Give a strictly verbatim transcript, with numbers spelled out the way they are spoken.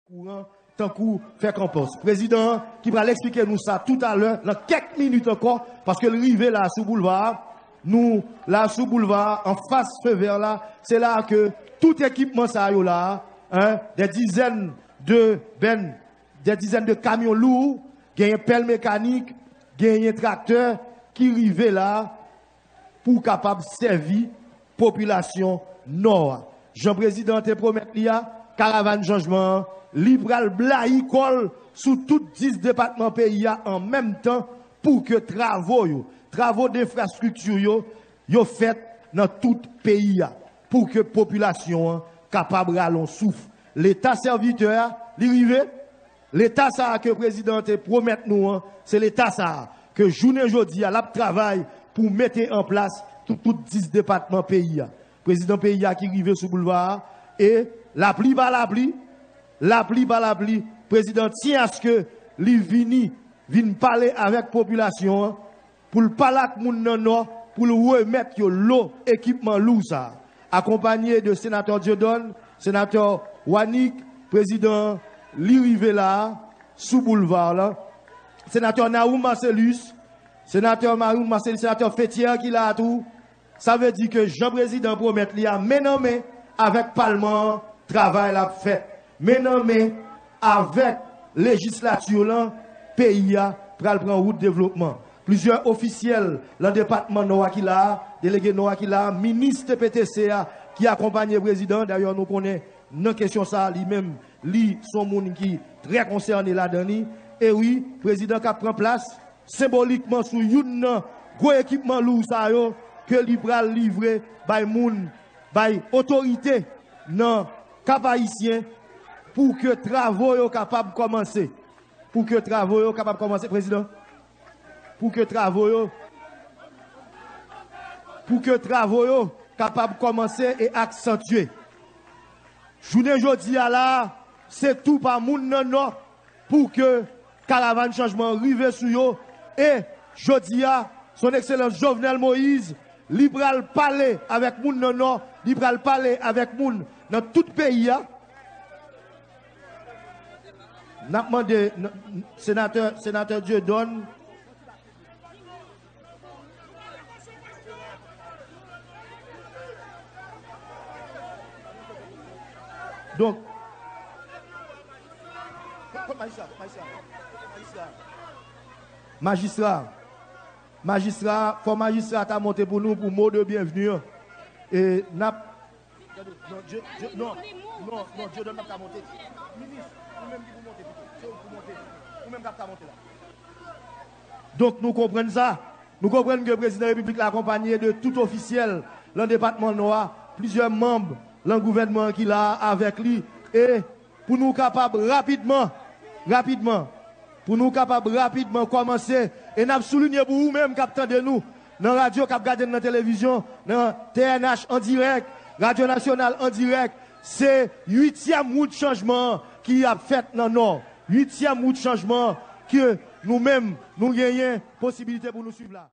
kouran tankou fè kanpòs. Prezidan an ki pral eksplike nou sa toutalè nan kèk minit ankò, paske l rive la sou boulva a. Nou la sou boulva a, anfas Feu Vert la, se la ke tout ekipman sa yo la, hein, des dizaines de bennes, des dizaines de camions lourds, genyen pèl mekanik, genyen traktè ki rive la pou kapab sèvi popilasyon Nò a. Jan prezidan an te pwomèt li a, karavàn chanjman an, li pral blayi kò l sou tout dis depatman peyi a an menm tan pou ke travo yo, travo denfrastrikti yo, yo fèt nan tout peyi a, pou ke popilasyon an kapab rale yon souf. Leta sèvitè a, li rive. Leta sa a ke prezidan an te pwomèt nou an, se leta sa a ke jounen jodi a, l ap travay pou mete an plas tout, tout dis depatman peyi a. Prezidan peyi a ki rive sou boulva a, e lapli pa lapli, lapli pa lapli, prezidan tyen aske li vini, vin pale avèk popilasyon an, pou l pale ak moun nan Nò, pou l remèt yo lo ekipman lou sa a. Akonpanye de senatè Dieudonne, senatè Wanick, prezidan an, li rive la a, sou boulva la. Senatè Naoum Marcellus, senatè Naoum Marcellus, senatè Fethière ki la a tou. Sa vle di ke jan prezidan pwomèt li a, men nan men avèk palman an, travay la ap fèt. Men nan men avèk lejislati lan, peyi a pral pran wout devlopman. Plizyè ofisyèl lan depatman Nò a ki la a, delege Nò a ki la a, minis T P T C a ki akonpanye prezidan. Dayè, nou konnen nan kesyon sa a, li menm, li se yon moun ki trè konsène ladan li. E wi, prezidan k ap pran plas senbolikman sou youn nan gwo ekipman lou sa yo ke li pral livre bay moun, bay otorite nan Kap Ayisyen pou ke travo yo kapab kòmanse. Pou ke travo yo kapab kòmanse, prezidan. Pou ke travo yo, pou ke travo yo kapab kòmanse e aksantye. Jounen jodi a la, se tou pa moun nan Nò pou ke karavàn chanjman an rive sou yo. E jodi a, Son Ekselans Jovenel Moïse, li pral pale avèk moun nan Nò, li pral pale avèk moun nan tout peyi a. N ap mande n-, n-, senatè, senatè Dieudonne. Donk, majistra, majistra, fò majistra ta monte pou nou pou mo de byenvni an. E n ap Tande, non, Dye, Dye, non, non, non, Dieudonne p ap ka monte. Minis, ou menm ki pou monte pito. Se ou k pou monte. Ou menm k ap ka monte la. Donk, nou konprann sa. Nou konprann ke prezidan repiblik la akonpanye de tout ofisyèl lan depatman Nò a, plizyè manm lan gouvènman an ki la a avèk li. E pou nou kapab rapidman, rapidman, pou nou kapab rapidman kòmanse. E n ap soulinye pou ou menm k ap tande nou nan radyo, k ap gade n nan televizyon, nan T N H an dirèk, Radyo Nasyonal an dirèk, se uityèm wout chanjman an ki ap fèt nan Nò. Uityèm wout chanjman an ke nou menm, nou genyen posibilite pou nou swiv la.